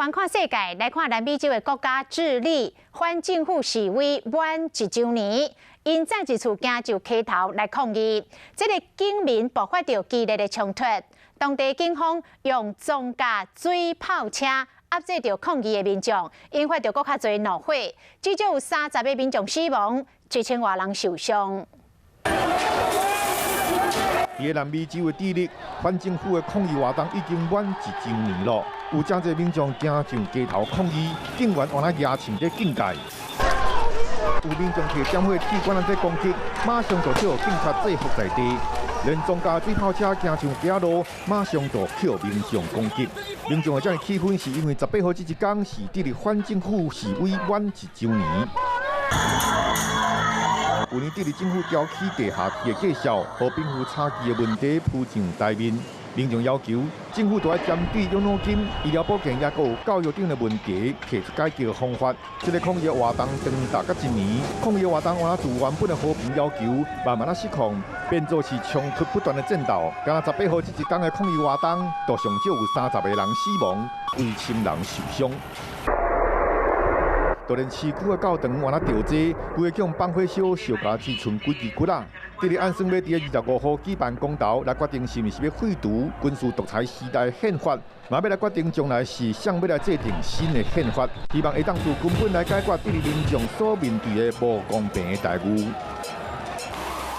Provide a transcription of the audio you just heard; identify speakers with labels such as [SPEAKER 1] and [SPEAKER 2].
[SPEAKER 1] 灣看世界，來看南美洲的國家智利反政府示威滿一週年，𪜶再一次行上街頭來抗議，這個警民爆發著激烈的衝突，當地警方用裝甲水炮車壓制著抗議的民眾，引發著閣較濟怒火，至少有30個民眾死亡，1000外人受傷。
[SPEAKER 2] 佇南美洲的智利，反政府的抗議活動已經滿一週年囉。有誠濟民眾行上街頭抗議，警員換來舉槍佇警戒。有民眾提點火鐵管仔佇攻擊，馬上就予警察制服在地。連裝甲水炮車行上街路，馬上就予民眾攻擊。民眾會遮爾氣憤，是因為18號這一工是智利反政府示威滿一週年。舊年智利政府調起地下鐵的價數，予貧富差距的問題浮上台面。民眾要求政府著愛針對養老金、醫療保健，抑閣有教育等的問題，提出解決方法。這個抗議活動長達甲一年，抗議活動換來自原本的和平要求，慢慢仔失控，變做是衝突不斷的戰鬥。敢若18號這一工的抗議活動，就上少有30個人死亡，幾千人受傷。就連市區的教堂，換來著這，規个予放火燒，燒甲只賰幾支骨仔。智利按算欲佇25號舉辦公投，來決定是毋是欲廢除軍事獨裁時代憲法，嘛欲來決定將來是誰欲來制定新的憲法，希望會當從根本來解決智利民眾所面對的無公平的待遇。